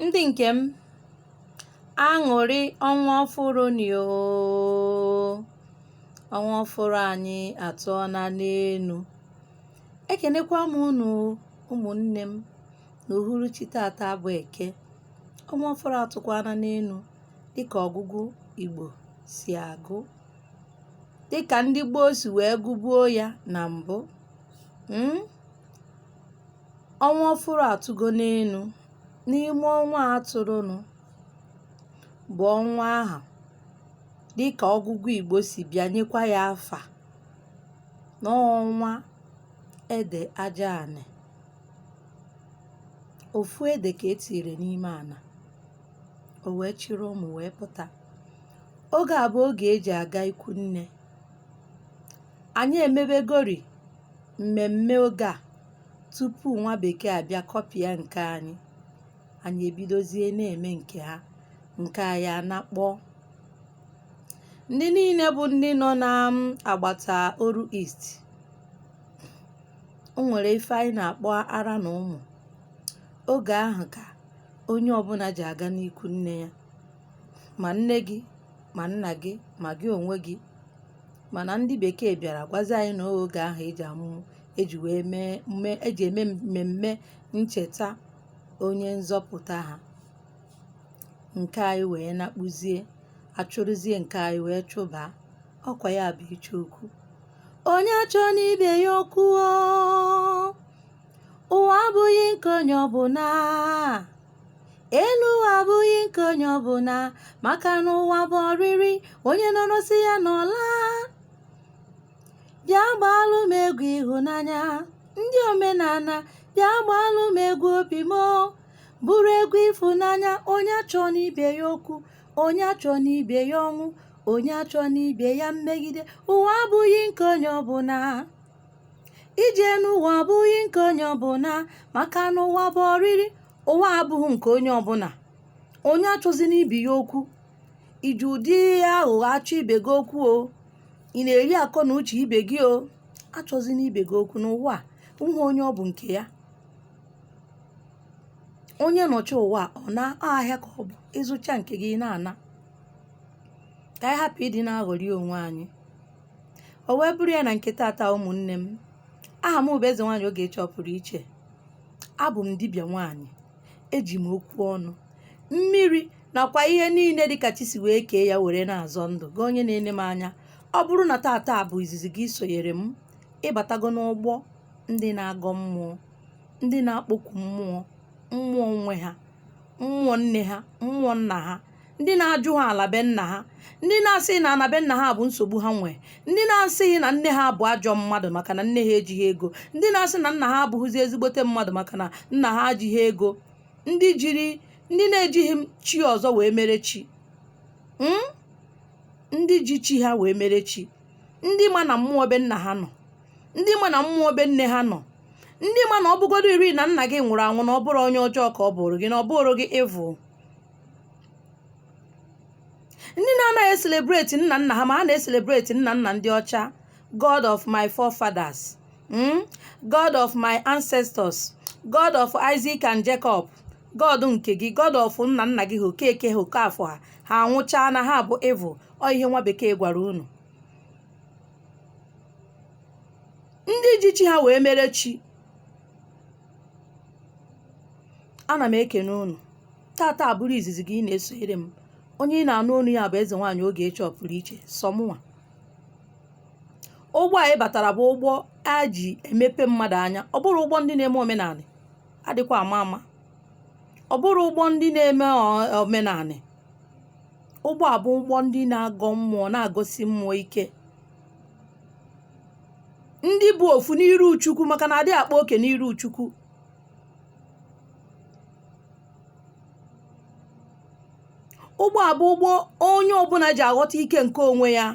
Ndị nke m, aṅụrị ọnwa ọfụrụ nị oo! Ọnwa ọfụrụ anyị atụọna n'enu. Ekenekwa m unu ụmụnne m n'uhuruchi tata bụ Eke. Ọnwa ọfụrụ atụkwana n'enu dịka ọgụgụ Igbo si agụ, dịka ndị gboo si wee gụbuo ya na mbụ. Ọnwa ọfụrụ atụgo n'enu. N'ime ọnwa a tụrụnụ bụ ọnwa ahụ dịka ọgụgụ Igbo si bịa nyekwa ya afa n'ọnwa ede aja anị. Ofu ede ka e tinyere n'ime ana, o wee chịrị ụmụ wee pụta. Oge a bụ oge e ji aga ikwu nne. Anyị emebegori mmemme oge a tupu nwa bekee abịa kọpịa nke anyị. Anyị ebidozie na-eme nke ha, nke anyị anakpọọ. Ndị niile bụ ndị nọ na agbata Oru East, o nwere ife anyị na-akpọ ara na ụmụ. Oge ahụ ka onye ọbụla ji aga n'ikwu nne ya, ma nne gị, ma nna gị, ma gị onwe gị. Mana ndị bekee bịara gwazi anyị na oge ahụ eji amụ eji wee mee mme eji eme mmemme ncheta onye nzọpụta ha. Nke anyị wee nakpuzie, achụrụzie nke anyị wee chụbaa. Ọkwa ya bụ ịchọ okwu. Onye achọna ibe ya okwu o! Ụwa abụghị nke onye ọbụla. Elu ụwa abụghị nke onye ọbụla, maka na ụwa bụ ọrịrị, onye nọrọ sị ya nọla. Bịa gbaalụ m egwu ịhụnanya, ndị omenala, bịa gbaalụ m egwu obi m o. Bụrụ egwu ịfụnanya, onye achọna ibe ya okwu, onye achọna ibe ya ọnwụ, onye achọna ibe ya mmegide. Ụwa abụghị nke onye ọbụla. Ije n'ụwa abụghị nke onye ọbụla, maka na ụwa bụ ọrịrị. Ụwa abụghị nke onye ọbụla. Onye achọzina ibe ya okwu. I ji ụdị aghụghọ achọ ibe gị okwu o? Ị na-eri akọ na uche ibe gị o? Achọzina ibe gị okwu n'ụwa a. Onweghị onye ọ bụ nke ya. Onye nọcha ụwa a, ọ na ahịa ka ọ bụ. Ịzụcha nke gị, ị na-ana. Ka anyị hapụ ịdị na-aghọrị onwe anyị. O wee bụrụ ya na nke tata ụmụnne m. Aha m bụ Eze Nwaanyị Ogechi Ọpụrụ Iche. Abụ m dibịa nwaanyị. Eji m okwu ọnụ, mmiri nakwa ihe niile dịka chi si wee kee ya were na-azọ ndụ. Gị onye na-ene m anya, ọ bụrụ na tata bụ izizi gị sonyere m, ịbatago n'ụgbọ ndị na-agọ mmụọ, ndị na-akpọku mmụọ, mmụọ nwe ha, mmụọ nne ha, mmụọ nna ha, ndị na-ajụ ha ala be nna ha, ndị na-asịghị na ala be nna ha bụ nsogbu ha nwee, ndị na-asịghị na nne ha bụ ajọ mmadụ maka na nne ha ejighị ego, ndị na-asị na nna ha abụghịzi ezigbote mmadụ maka na nna ha ajighị ego, ndị jiri ndị na-ejighị chi ọzọ wee mere chi, ndị ji chi ha wee mere chi, ndị ma na mmụọ be nna ha nọ, ndị ma na mmụọ be nne ha nọ, ndị ma na ọ bụgodu iri na nna gị nwụrụ anwụ na ọ bụrụ onye ọjọọ ka ọ bụrụ gị, na ọ bụrụ gị evil. Ndị na-anaghị e-celebrate nna nna ha ma ha na-e-celebrate nna nna ndị ọcha. God of my forefathers, God of my ancestors, God of Isaac and Jacob, God nke gị, God of nna nna gị ha, Okeke ha, Okafọ ha, ha anwụchaa na ha bụ evil. Ọ ihe nwa bekee gwara unu. Ndị ji chi ha wee mere chi, ana m ekene unu. Tata abụrụ izizi gị ị na-esonyere m, onye ị na-anụ onu ya bụ Eze Nwaanyị Ogechi Ọpụrụ Iche. Sọ mụnwa. Ụgbọ a ị batara bụ ụgbọ a ji emepe mmadụ anya. Ọ bụrụ ụgbọ ndị na-eme omenanị adịkwa ama ama. Ọ bụrụ ụgbọ ndị na-eme omenanị. Ụgbọ a bụ ụgbọ ndị na-agọ mmụọ, na-agọsi mmụọ ike, ndị bụ ofu n'iru Chukwu, maka na adịghị akpa oke n'iru Chukwu. Ụgbọ a bụ ụgbọ onye ọbụla ji aghọta ike nke onwe ya.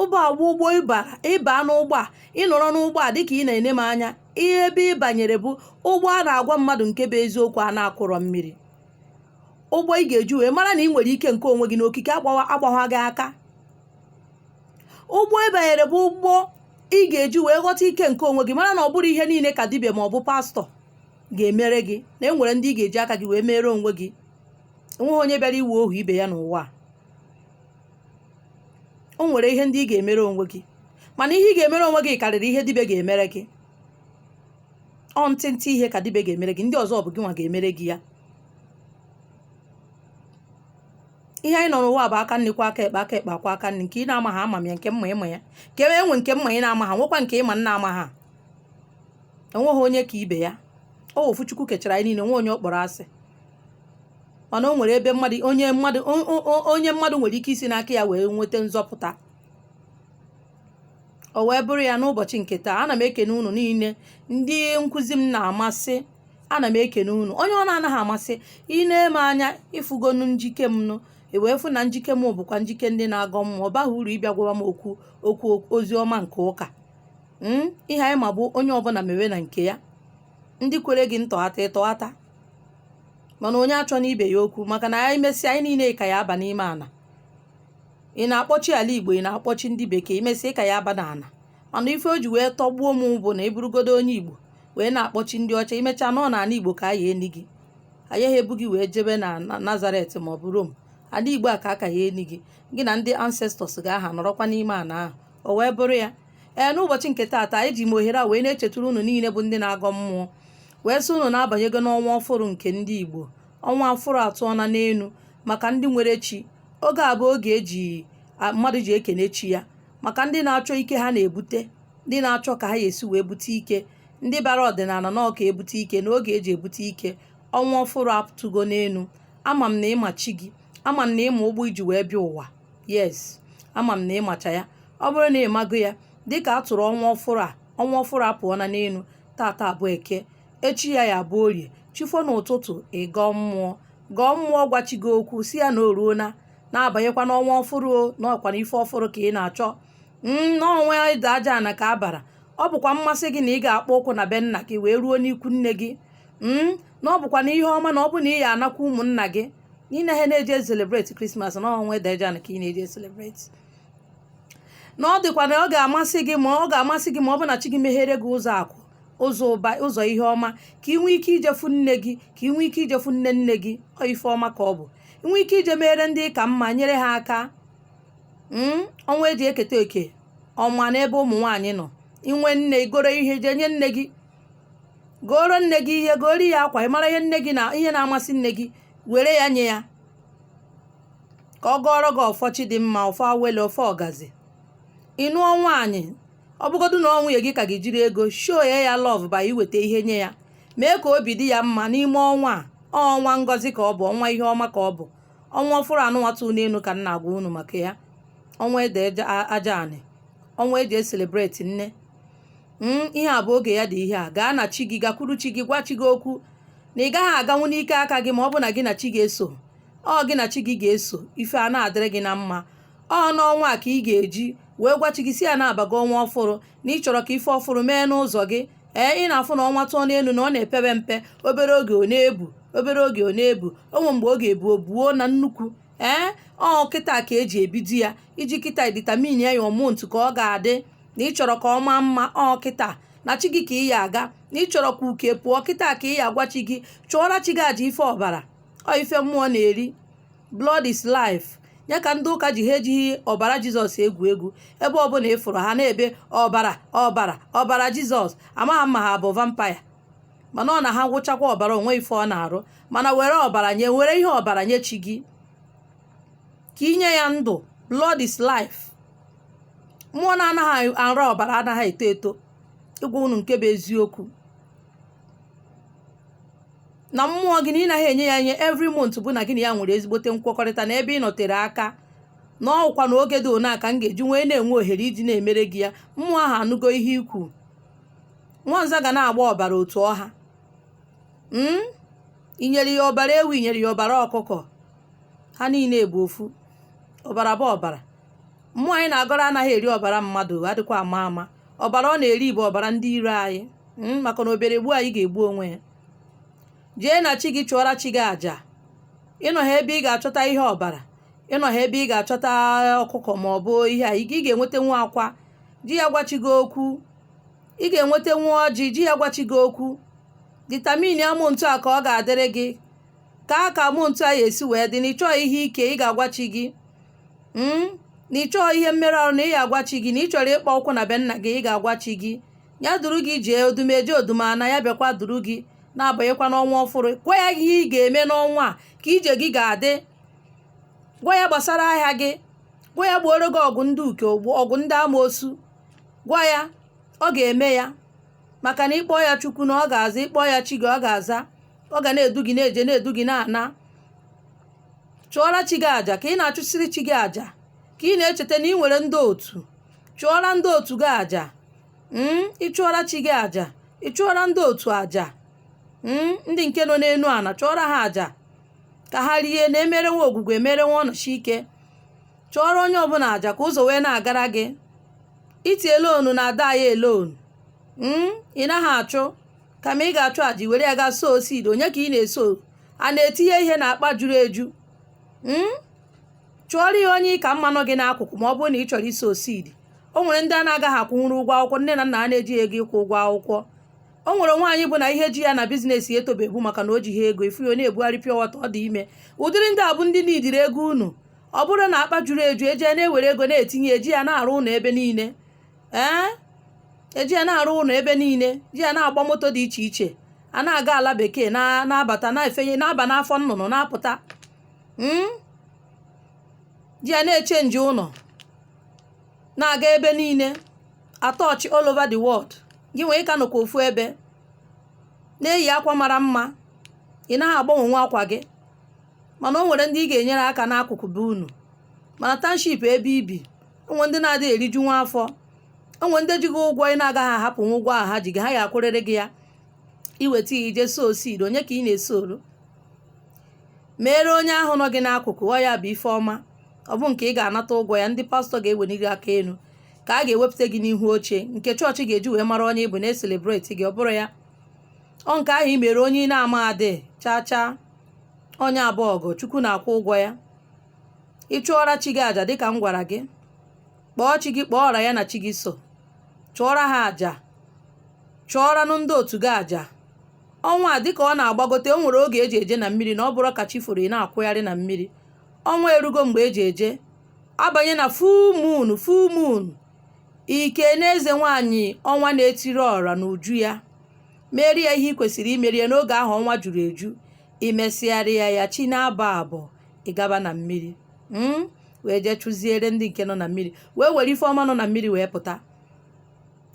Ụgbọ a bụ ụgbọ ịbara ịba n'ụgbọ a, ịnọrọ n'ụgbọ a dịka ị na-ene m anya. Ihe ebe ị banyere bụ ụgbọ a na-agwa mmadụ nke bụ eziokwu a na-akụrọ mmiri. Ụgbọ ị ga-eji wee mara na ị nwere ike nke onwe gị n'okike agbawa gị aka. Ụgbọ ị banyere bụ ụgbọ ị ga-eji wee ghọta ike nke onwe gị, mara na ọ bụrụ ihe niile ka dibịa ma ọ bụ pastọ Ga-emere gị na e nwere ndị ị ga-eji aka gị wee mere onwe gị. Enweghị onye bịara iwe ohu ibe ya n'ụwa a. O nwere ihe ndị ị ga-emere onwe gị, mana ihe ị ga-emere onwe gị karịrị ihe dibịa ga-emere gị. Ọ ntịntị ihe ka dibịa ga-emere gị, ndị ọzọ bụ gị nwa ga-emere gị ya. Ihe anyị nọ n'ụwa bụ aka nri kwa aka ekpe, aka ekpe akwa aka nri. Nke ị na-ama ha, ama m ya. Nke mma ịma ya, nke enwe nke mma ị na-ama ha, nwekwa nke ịma nna ama ha. Enweghị onye ka ibe ya. Ọ ofu Chukwu kechara anyị niile, nwe onye ọ kpọrọ asị. Mana o nwere ebe mmadụ, onye mmadụ nwere ike isi n'aka ya wee nweta nzọpụta. O wee bụrụ ya, n'ụbọchị nke taa, ana m ekene unu niile ndị nkụzi m na-amasị. Ana m ekene unu. Onye ọ na-anaghị amasị, ị na-eme anya ịfụgonu njike m nụ, i wee fụ na njike m bụkwa njike ndị na-agọ mmụọ. Ọ baghị uru ịbịa gwawa m okwu okwu ozi ọma nke ụka. Ihe anyị ma bụ onye ọbụla mewe na nke ya. Ndị kwere gị ntọghata, ịtọghata, mana onye achọ n'ibe ya okwu, maka na anyị mesịa, anyị niile ka ya aba n'ime ana. Ị na-akpọchi ala Igbo, ị na-akpọchi ndị bekee, imesịa ka ya aba n'ala. Mana ife o ji wee tọgbuo m bụ na ịbụrụgodo onye Igbo wee na-akpọchi ndị ọcha, imechaa nọ n'ala Igbo ka a ya eni gị. Anyị ha ebu gị wee jebe na Nazaret maọbụ Rome. Ala Igbo a ka aka ya eni gị, gị na ndị ancestors ga-aha nọrọkwa n'ime ana ahụ. O wee bụrụ ya. Ee, n'ụbọchị nke taata, eji m ohere a wee na-echetara unu niile bụ ndị na-agọ mmụọ, wee sị unu na-abanyego n'ọnwa ọfụrụ nke ndị Igbo. Ọnwa afụrụ atụọna n'elu. Maka ndị nwere chi, oge a bụ oge eji mmadụ ji ekene chi ya. Maka ndị na-achọ ike ha na-ebute, ndị na-achọ ka ha esi wee bute ike, ndị bara ọdịnala na ọka ebute ike, na oge eji ebute ike, ọnwa ọfụrụ apụtụgo n'elu. Ama m na ịma chi gị, ama m na ịma ụgbọ iji wee bịa ụwa. Yes, ama m na ịmacha ya. Ọ bụrụ na ịmago ya, dịka a tụrụ ọnwa ọfụrụ a, ọnwa ọfụrụ apụọna n'elu. Tata bụ Eke, echi ya ya bụ Orie. Chifo n'ụtụtụ, ị gọọ mmụọ, gọọ mmụọ, gwachi gị okwu, si ya na o ruona na-abanyekwa n'ọnwa ọfụrụ, o na ọkwa na ife ọfụrụ ka ị na-achọ n'ọnwa ịda aja ana ka a bara. Ọ bụkwa mmasị gị na ị ga-akpọ ụkwụ na be nna gị wee ruo n'ikwu nne gị, na ọ bụkwa na ihe ọma na ọ bụ na ị ya anakwa ụmụnna gị na ị naghị na-eje celebrate Christmas na ọnwa ịda aja ana ka ị na-eje celebrate. Na ọ dịkwa na ọ ga-amasị gị, ma ọ ga-amasị gị ma ọ bụ na chi gị meghere gị ụzọ akụ, ụzọ ụba, ụzọ ihe ọma, ka ị nwee ike ijefu nne gị, ka ị nwee ike ijefu nne nne gị. Ọ ife ọma ka ọ bụ nwee ike ije mere ndị ka mma, nyere ha aka. Ọnwa eji eketa oke ọma n'ebe ụmụ nwaanyị nọ. Inwe nne, igoro ihe jee nye nne gị, goro nne gị ihe, goro ya akwa. Ị mara ihe nne gị na ihe na-amasị nne gị, were ya nye ya ka ọ gọọrọ gị ọfọchi dị mma, ọfọ awele, ọfọ ọgazi. Ị nụọ nwaanyị, ọ bụgodu na ọ nwunye gị ka gị jiri ego show ya ya love ba, iweta ihe nye ya, mee ka obi dị ya mma n'ime ọnwa a. Ọnwa ngọzi ka ọ bụ, ọnwa ihe ọma ka ọ bụ, ọnwa ọfụrụ anụnwatụ n'elu ka m na-agwa unu maka ya. Ọnwa ede aja anị, ọnwa eji e celebrate nne. Ihe a bụ oge ya dị. Ihe a, gaa na chi gị, gakwuru chi gị, gwa chi gị okwu na ị gaghị aganwu n'ike aka gị ma ọ bụ na gị na chi ga-eso. Ọ gị na chi gị ga-eso, ife a na-adịrị gị na mma. Ọ n'ọnwa a ka ị ga-eji wee gwa chi gị, si ya na-abago ọnwa ọfụrụ, na ị chọrọ ka ife ọfụrụ mee n'ụzọ gị. Ee, ị na-afụ na ọnwa tụọ n'elu na ọ na-epebe mpe obere oge, ọ na-ebu obere oge, ọ na-ebu onwe mgbe ọ ga-ebu obuo na nnukwu. Ee, ọ kịta ka eji ebido ya iji kịta determine ya your month ka ọ ga-adị, na ị chọrọ ka ọ maa mma. Ọ kịta na chi gị ka ị ya aga, na ị chọrọ ka uke pụọ, kịta ka ị ya agwa chi gị. Chụọra chi gị aja ife ọbara. Ọ ife mmụọ na-eri. Blood is life. Ya ka ndị ụka ji ha ejighị ọbara Jizọs egwu egwu. Ebe ọbụla ịfụrụ ha na-ebe ọbara, ọbara, ọbara Jizọs, amaghị ma ha bụ vampire, mana ọ na ha gwụchakwa ọbara onwe ife ọ na-arụ. Mana were ọbara nye, were ihe ọbara nye chi gị ka inye ya ndụ. Blood is life. Mmụọ na-anaghị arụ ọbara anaghị eto eto. Ịgwa unu nke bụ eziokwu, na mmụọ gị na ị naghị enye ya nye every month bụ na gị na ya nwere ezigbote nkwekọrịta na ebe ị nọtere aka na ọkwa na oge dị one a ka m ga-eji nwee na-enwe ohere iji na-emere gị ya. Mmụọ ahụ anụgo ihe ikwu. Nwanza ga na-agba ọbara otu ọha. Inyere ya ọbara ewu, inyere ya ọbara ọkụkọ, ha niile bụ ofu ọbara bụ ọbara. Mmụọ anyị na-agọrọ anaghị eri ọbara mmadụ, adịkwa ama ama. Ọbara ọ na-eri bụ ọbara ndị iro anyị, maka na obere egbu anyị ga-egbu onwe ya. Jee na chi gị, chụọra chi gị àjà. Ịnọ ha ebe ị ga-achọta ihe ọbara, ịnọ ha ebe ị ga-achọta ọkụkọ ma ọ bụ ihe a, ị ga-enweta nwa akwa ji ya gwa chi gị okwu. Ị ga-enweta nwa ọjị ji ya gwa chi gị okwu. Determine ya month a ka ọ ga-adịrị gị, ka month a ya esi wee dị. Na ị chọghị ihe ike, ị ga-agwa chi gị na ị chọghị ihe mmerụ arụ, na ị ga-agwa chi gị na ị chọrọ ịkpọ ụkwụ na be nna gị, ị ga-agwa chi gị ya duru gị jee odumeje odumana, ya bịakwa duru gị na-abanyekwa n'ọnwa ọfụrụ. Gwa ya ihe ị ga-eme n'ọnwa a ka ije gị ga-adị. Gwa ya gbasara ahịa gị. Gwa ya gbuoro gị ọgụ ndị uke, ọgụ ndị amoosu. Gwa ya, ọ ga-eme ya, maka na ịkpọ ya Chukwu na ọ ga-aza, ịkpọ ya chi gị, ọ ga-aza. Ọ ga na-edu gị na-eje, na-edu gị na-ana. Chụọra chi gị àjà. Ka ị na-achụsiri chi gị àjà, ka ị na-echeta na ị nwere ndị otu. Chụọra ndị otu gị àjà. Ịchụọra chi gị àjà, ịchụọra ndị otu àjà, ndị nke nọ n'enu ana, chụọra ha àjà ka ha rie na emerenwe ogwugwu, emerenwe ọnọchi ike. Chụọrọ onye ọbụla àjà ka ụzọ wee na-agara gị. Itie loan na ada ya loan, ị naghị achụ. Kama ị ga-achụ àjà, were ya gaa sow seed. Onye ka ị na-eso? A na-etinye ihe n'akpa juru eju. Chụọrọ ya onye ka mma nọ gị n'akụkụ. Ma ọ bụrụ na ị chọrọ isow seed, o nwere ndị a na-agaghị akwụnwuru ụgwọ akwụkwọ, nne na nna ha na-ejighị ego ịkwụ ụgwọ akwụkwọ. O nwere nwaanyị bụ na ihe ji ya na business ya etobebu maka na o jighị ego ifu ya, ọ na-ebugharị pure water, ọ dị ime. Ụdịrị ndị a bụ ndị n'idiri ego unu. Ọ bụrụ na akpa juru eju, eje na-ewere ego na-etinye, eji ya na-arụ ụlọ ebe niile, ee, eji ya na-arụ ụlọ ebe niile, ji ya na-agba moto dị iche iche, a na-aga ala bekee, na-abata, na-efenye, na-aba n'afọ nnụnụ na-apụta, ji ya na-eche nje ụlọ, na-aga ebe niile, atọchị all over the world. Gị nwee ịka nọkwa ofu ebe na-eyi akwa mara mma, ị naghị agbanwe nwa akwa gị. Mana o nwere ndị ị ga-enyere aka n'akụkụ be unu, mana township ebe ibi, onwe ndị na-adịghị eriju nwa afọ, onwe ndị ji gị ụgwọ ị na-agaghị ahapụ nwa ụgwọ ahụ ha ji gị, ha ga-akwụrịrị gị ya. Iweta ya, ije sow seed. Onye ka ị na-esoro? Meere onye ahụ nọ gị n'akụkụ, ọ ya bụ ife ọma. Ọ bụ nke ị ga-anata ụgwọ ya. Ndị pastọ ga-eweli gị aka elu, ka a ga-ewepụta gị n'ihu oche nke chọọchị ga-eji wee mara onye ị bụ, na-ecelebrate gị. Ọ bụrụ ya, ọ nke ahụ i mere onye ị na-ama adị chaa chaa, onye abụọ ọgụ Chukwu na-akwụ ụgwọ ya. Ị chụọra chi gị àjà dịka m gwara gị, kpọọ chi gị, kpọọ ọra ya na chi gị so, chụọra ha àjà, chụọranụ ndị otu gị àjà. Ọnwa a, dịka ọ na-agbagote, o nwere oge eji eje na mmiri, na ọ bụrụ ka chi foro ị na-akwụgharị na mmiri. Ọnwa erugo mgbe eji eje abanye na full moon. Full moon, ike n'eze nwaanyị ọnwa na-etiri ọra n'uju ya, merie ya ihe ị kwesịrị imerie n'oge ahụ ọnwa juru eju. Imesịgharịa ya, chi na-abọ abọ, ịgaba na mmiri, wee jee chụziere ndị nke nọ na mmiri, wee were ife ọma nọ na mmiri wee pụta.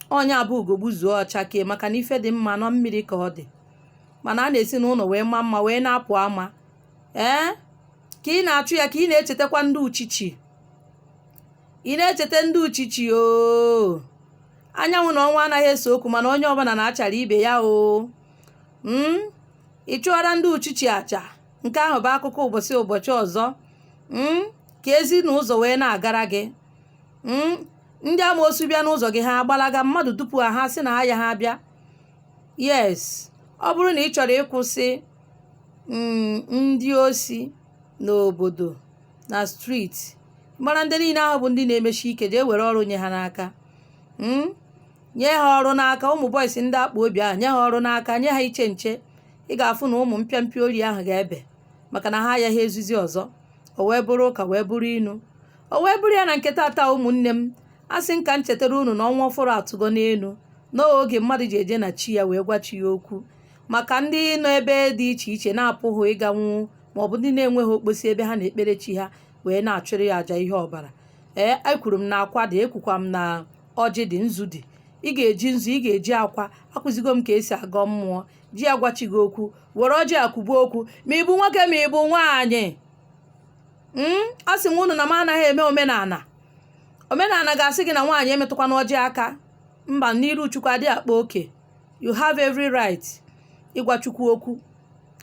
Onye abụ ugogbu zuo ọchakee, maka na ife dị mma nọ mmiri ka ọ dị. Mana a na-esi n'ụlọ wee maa mma wee na-apụ ama. Ee, ka ị na-achụ ya, ka ị na-echetakwa ndị uchichi, ị na-echeta ndị uchichi. Oo, anyanwụ na ọnwa anaghị ese okwu, mana onye ọbụla na-achara ibe ya. O ị chụọra ndị uchichi aja, nke ahụ bụ akụkọ ụbọchị ụbọchị ọzọ. Ka ezi na ụzọ wee na-agara gị. Ndị amoosu bịa n'ụzọ gị, ha agbalaga mmadụ tupu ha ha sị na ha ya ha bịa. Yes, ọ bụrụ na ị chọrọ ịkwụsị ndị osi n'obodo na street, mara ndị niile ahụ bụ ndị na-emechi ike, jee were ọrụ nye ha n'aka. Nye ha ọrụ n'aka. Ụmụ boys ndị akpa obi ahụ, nye ha ọrụ n'aka, nye ha iche nche. Ị ga-afụ na ụmụ mpịampịa ori ahụ ga-ebe, maka na ha agaghị ezuzi ọzọ. O wee bụrụ ụka, wee bụrụ inu, o wee bụrụ ya na nke tata. Ụmụnne m, a sị nka m chetara unu na ọnwa ọfụrụ atụgo n'elu, n'oge mmadụ ji eje na chi ya wee gwa chi ya okwu. Maka ndị nọ ebe dị iche iche na-apụghị ịganwu, maọbụ ndị na-enweghị okposi ebe ha na-ekpere chi ha wee na-achụrụ ya àjà ihe ọbara, ee, ekwuru m na akwa dị, ekwukwa m na ọjị dị, nzu dị. Ị ga-eji nzu, ị ga-eji akwa. Akụzigo m ka esi agọ mmụọ. Ji ya gwa chi gị okwu, were ọjị akwụbu okwu, ma ị bụ nwoke, ma ị bụ nwaanyị. A sị m unu na m anaghị eme omenala. Omenala ga-asị gị na nwaanyị emetụkwana ọjị aka. Mba, n'iru Chukwu adịghị akpa oke. You have every right ịgwa Chukwu okwu.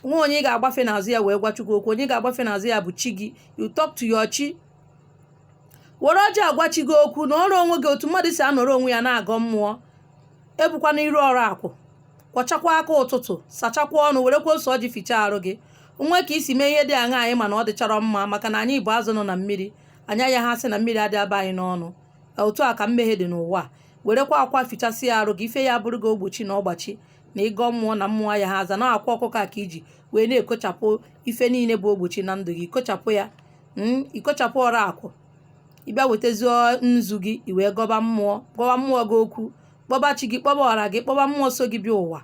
Nwa onye ị ga-agbafe n'azụ ya wee gwa Chukwu okwu, onye ị ga-agbafe n'azụ ya bụ chi gị. You talk to your chi. Were ọjị agwa chi gị okwu na ọrụ onwe gị, otu mmadụ si anọrọ onwe ya na-agọ mmụọ. Ebukwana iru ọrụ akwụ, kwọchakwa aka ụtụtụ, sachakwa ọnụ, werekwa ose ọjị fichaa arụ gị. Nwe ka isi mee ihe dị aṅa anyị, mana ọ dịchọrọ mma, maka na anyị bụ azụ nọ na mmiri. Anyị anya ha sị na mmiri adị aba anyị n'ọnụ. Otu a ka mmehie dị n'ụwa. Werekwa akwa fichasị arụ gị, ife ya bụrụ gị ogbochi na ọgbachi. Na ịgọ mmụọ na mmụọ ya ha aza na akwa ọkụkọ a ka iji wee na-ekochapụ ife niile bụ ogbochi na ndụ gị. Ikochapụ ya, ikochapụ ọrụ akwụ, ịbịa wetazie nzu gị, i wee gọba mmụọ, gọba mmụọ gị okwu, kpọba chi gị, kpọba ọra gị, kpọba mmụọ so gị bịa ụwa.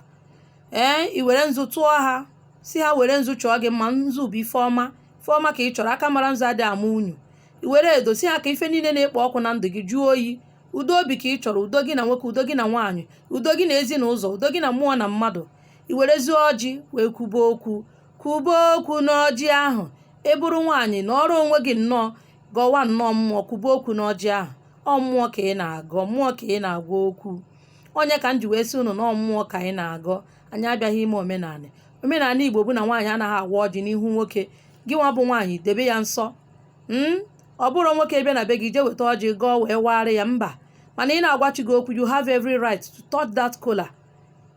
Ee, i were nzu tụọ ha, si ha were nzu chọọ gị mma. Nzu bụ ife ọma, ife ọma ka ị chọrọ. Aka mara nzu adịghị ama unyu. I were edo, si ha ka ife niile na-ekpo ọkụ na ndụ gị jụọ oyi. Udo obi ka ị chọrọ, udo gị na nwoke, udo gị na nwaanyị, udo gị na ezinụzọ, udo gị na mmụọ na mmadụ. I werezie ọjị wee kwube okwu, kwube okwu n'ọjị ahụ. Ị bụrụ nwaanyị na ọrụ onwe gị nnọọ, gọwa nnọọ mmụọ, kwube okwu n'ọjị ahụ. Ọ mmụọ ka ị na-agọ, mmụọ ka ị na-agwa okwu. Onye ka m ji wee sị unu na ọ mmụọ ka anyị na-agọ. Anyị abịaghị ime omenala. Omenala Igbo bụ na nwaanyị anaghị agwa ọjị n'ihu nwoke. Gị nwa bụ nwaanyị, debe ya nsọ. Ọ bụrụ nwoke bịa na be gị, jee weta ọjị gọọ wee wara ya, mba. Mana ị na-agwa chi gị okwu, you have every right to touch that kola,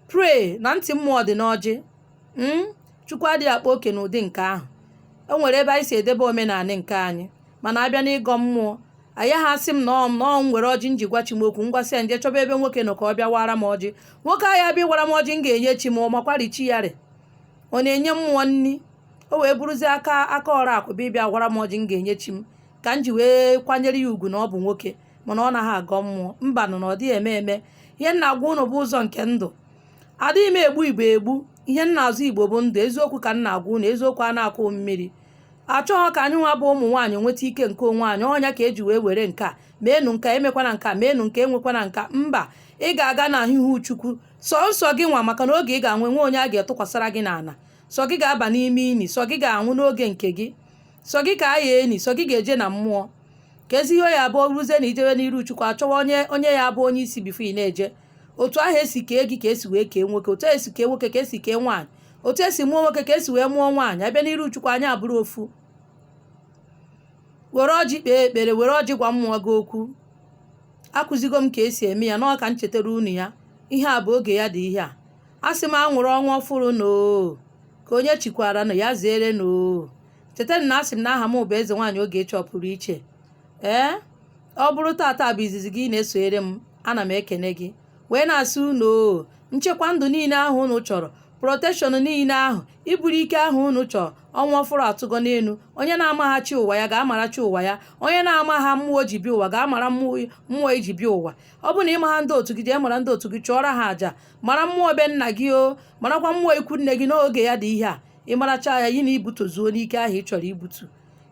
pray na ntị mmụọ dị n'ọjị. Chukwu adịghị akpa oke n'ụdị nke ahụ. E nwere ebe anyị si edebe omenala nke anyị, mana abịa n'ịgọ mmụọ, anyị ha asị m na ọ m were ọjị nji gwa chi m okwu, ngwasị ya nje chọba ebe nwoke nọ ka ọ bịa wara m ọjị. Nwoke ahụ abịa wara m ọjị m ga-enye chi m, makwari chi ya rị ọ na-enye mmụọ nni. O wee bụrụzie aka aka ọrụ akụ bụ ịbịa gwara m ọjị m ga-enye chi m, ka m ji wee kwanyere ya ugwu na ọ bụ nwoke, mana ọ naghị agọ mmụọ. Mba nụ, na ọ dịghị eme eme. Ihe m na-agwa ụnụ bụ ụzọ nke ndụ. Adịghị m egbu Igbo egbu. Ihe m na-azụ Igbo bụ ndụ. Eziokwu ka m na-agwa ụnụ, eziokwu a na-akụ mmiri. Achọghọ ka anyị nwa bụ ụmụ nwaanyị nweta ike nke onwe anyị. Ọnya ka eji wee were nke a meenụ, nka emekwana, nka meenụ, nke enwekwana nka. Mba, ị ga-aga na ihu Chukwu sọ nsọ gị nwa, maka na oge ị ga-anwe nwe onye a ga-etụkwasara gị n'ala. Sọ gị ga-aba n'ime ini, sọ gị ga-anwụ n'oge nke gị, sọ gị ka a ya eni, sọ gị ga-eje na mmụọ. Ka ezi ihe ya abụọ ruzie na ijebe n'iru Chukwu, achọwa onye onye ya abụ onye isi before ị na-eje. Otu ahụ esi kee gị ka esi wee kee nwoke, otu esi kee nwoke ka esi kee nwaanyị, otu esi mụọ nwoke ka esi wee mụọ nwaanyị. Abịa n'iru Chukwu, anyị abụrụ ofu. Were ọjị kpee ekpere, were ọjị gwa mmụọ gị okwu. Akụzigo m ka esi eme ya n'ọ ka m chetara unu ya. Ihe a bụ oge ya dị. Ihe a asị m anwụrụ ọnwa ọfụrụ noo, ka onye chikwara nụ ya zere noo. Cheta na asị m na aha m bụ Eze Nwaanyị Ogechi Ọpụrụ Iche. Ee, ọ bụrụ tata bụ izizi gị na-esonyere m, ana m ekene gị wee na-asị unu oo, nchekwa ndụ niile ahụ unu chọrọ, protection niile ahụ, iburu ike ahụ unu chọrọ, ọnwa ọfụrụ atụgo n'elu. Onye na-amaghachi ụwa ya ga-amarachi ụwa ya. Onye na-amagha mmụọ ji bịa ụwa ga-amara mmụọ iji bịa ụwa. Ọ bụ na ịmagha ndị otu gị, jee mara ndị otu gị, chụọrọ ha àjà, mara mmụọ be nna gị, o marakwa mmụọ ikwu nne gị. N'oge ya dị ihe a, ịmaracha ya, yi na ibutozuo n'ike ahụ ị chọrọ ibutu,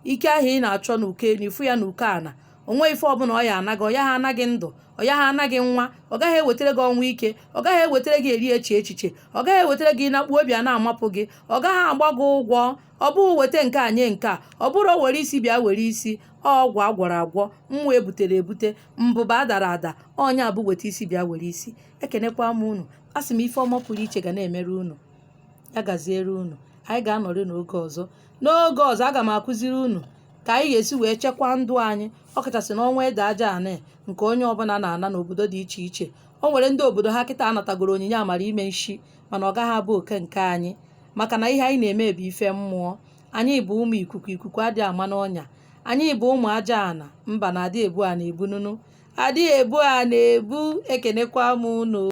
ike ahụ ị na-achọ n'uko elu, ifu ya n'uko ana. Onwe ife ọbụla ọ ya anaghị, ọ ya ha anaghị ndụ, ọ ya ha anaghị nwa, ọ gaghị ewetara gị ọnwụ ike, ọ gaghị ewetara gị eri eche echiche, ọ gaghị ewetara gị ịnakpu obi a na-amapụ gị, ọ gaghị agba gị ụgwọ. Ọ bụghị weta nke a nye nke a, ọ bụrụ were isi bịa were isi. Ọgwụ agwọrọ agwọ, mmụọ ebutere ebute, mbụba adara ada, ọnya bụ weta isi bịa were isi. Ekenekwa m unu, a sị m ife ọma pụrụ iche ga na-emere unu. Ya gaziere unu. Anyị ga-anọrị n'oge ọzọ. N'oge ọzọ, aga m akụziri unu ka anyị ga-esi wee chekwaa ndụ anyị, ọkachasị n'ọnwa ede aja anị nke onye ọbụla na-ana n'obodo dị iche iche. O nwere ndị obodo ha kịta anatagoro onyinye amara ime nshi, mana ọ gaghị abụ oke nke anyị, maka na ihe anyị na-eme bụ ife mmụọ. Anyị bụ ụmụ ikuku, ikuku adịghị ama n'ọnya. Anyị bụ ụmụ aja ana, mba na adị ebu a na-ebu nunu, adịghị ebu a na-ebu. Ekenekwa m unu.